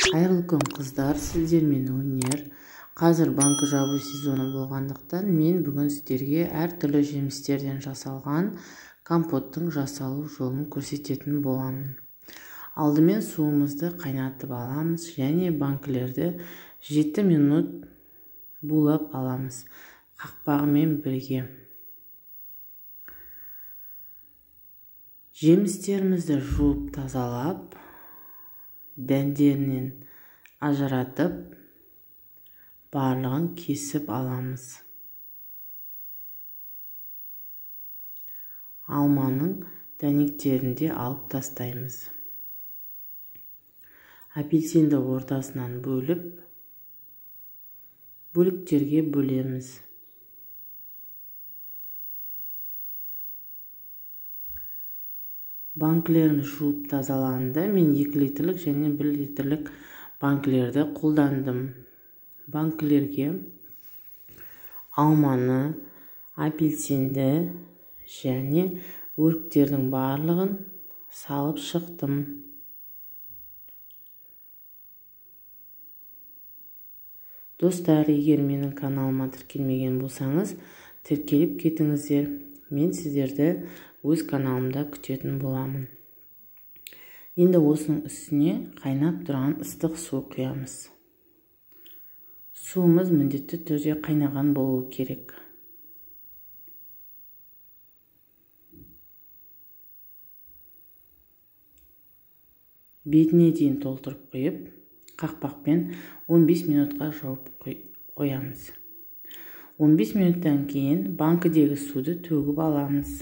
Қайырлы күн, қыздар, сіздермен Өнер. Қазір банкі жабу сезоны болғандықтан, мен бүгін сіздерге әртүрлі жемістерден жасалған компоттың жасалу жолын көрсететін боламын. Алдымен суымызды қайнатып аламыз және банкілерді 7 минут булап аламыз қақпағымен бірге. Жемістерімізді жуып тазалап, дәндерінен ажыратып, барлығын кесіп аламыз. Алманың дәнектерін де алып тастаймыз. Апельсинді ортасынан бөліп, бөліктерге бөлеміз. Банкілеріміз жуып тазаланды. Мен 2 литрлік және 1 литрлік банкілерді қолдандым. Банкілерге алманы, апельсинді және өріктердің барлығын салып шықтым. Достар, егер менің каналыма тіркелмеген болсаңыз, тіркеліп кетіңіздер. Мен сіздерді өз каналымда күтетін боламын. Енді осының үстіне қайнап тұрған ыстық су құямыз. Суымыз міндетті түрде қайнаған болуы керек. Бетіне дейін толтырып құйып, қақпақпен 15 минутқа жауып қоямыз. 15 минуттан кейін банкідегі суды төгіп аламыз.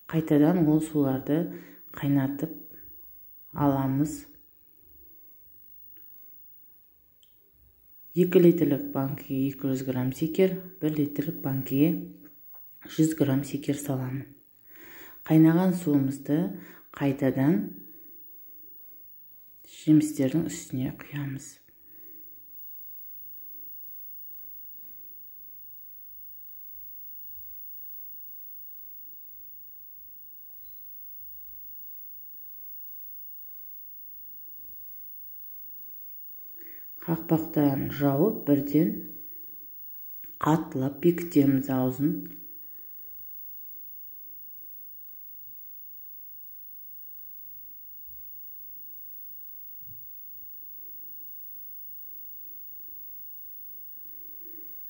Қайтадан ол суларды қайнатып аламыз. 2 литрлік банкіге 200 грамм шекер, 1 литрлік банкіге 100 грамм шекер саламын. Қайнаған суымызды қайтадан жемістердің үстіне құямыз. Қақпақтан жауып, бірден қаттылап бекітеміз аузын.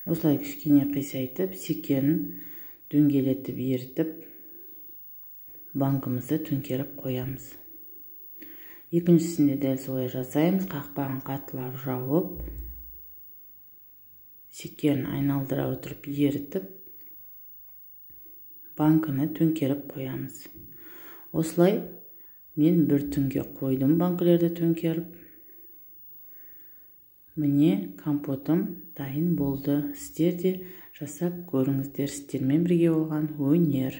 Осылай кішкене қисайтып, шекерін дөңгелетіп ерітіп, банкімізді төңкеріп қоямыз. Екіншісінде дәл солай жасаймыз. Қақпағын қаттылап жауып, шекерін айналдыра отырып ерітіп, банкіні төңкеріп қоямыз. Осылай мен бір түнге қойдым банкілерді төңкеріп. Міне, компотым дайын болды. Сіздер де жасап көріңіздер. Сіздермен бірге болған Өнер.